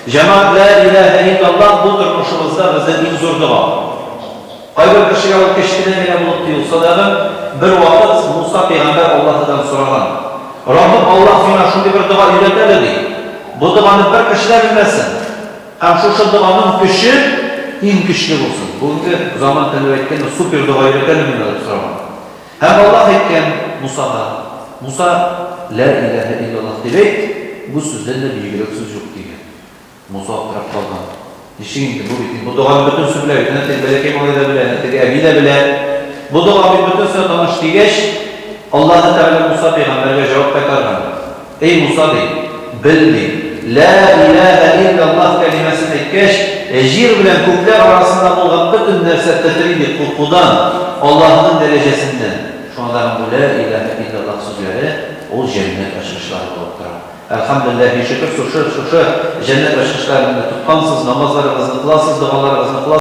Җәмәгать, Лә иләһә илляллаһ бу тормышыбызда безнең иң зур дога. Кайбер кешегә ул кечкенә генә булып тоелса дагы, бервакыт Муса пәйгамбәр Аллаһыдан сораган, Раббым Аллаһ миңа шундый бер дога өйрәт әле, ди. Бу доганы бер кеше дә белмәсен. Һәм шушы доганың көче иң көчле булсын. Бүгенге заман теле белән әйткәндә, супер дога өйрәт әле миңа, дип сораган. Һәм Аллаһ әйткән Мусага, Муса, Лә иләһә илляллаһ дип әйт, бу сүздән дә бөегрәк сүз юк, дигән. Муса аптырап калган. Ничек инде, бу бит, бу доганы бөтенесе белә бит, әнә теге бәләкәй малай да белә, әнә теге әби дә белә. Бу дога бит бөтенесенә таныш, дигәч, Аллаһы Тәгалә Муса пәйгамбәргә җавап кайтарган. Эй Муса, ди, бел, ди, Лә иләһә илляллаһ кәлимәсен әйткәч, җир белән күкләр арасында булган бөтен нәрсә тетри, ди, куркудан, Аллаһының дәрәҗәсеннән. Шуңа да бу Лә иләһә илляллаһ сүзләре ул җәннәт ачкычлары булып тора. Әлхәмдүлилләһи шөкер, шушы, шушы җәннәт ачкычларын инде тоткансыз, намазларыгызны кыласыз, догаларыгызны кыласыз.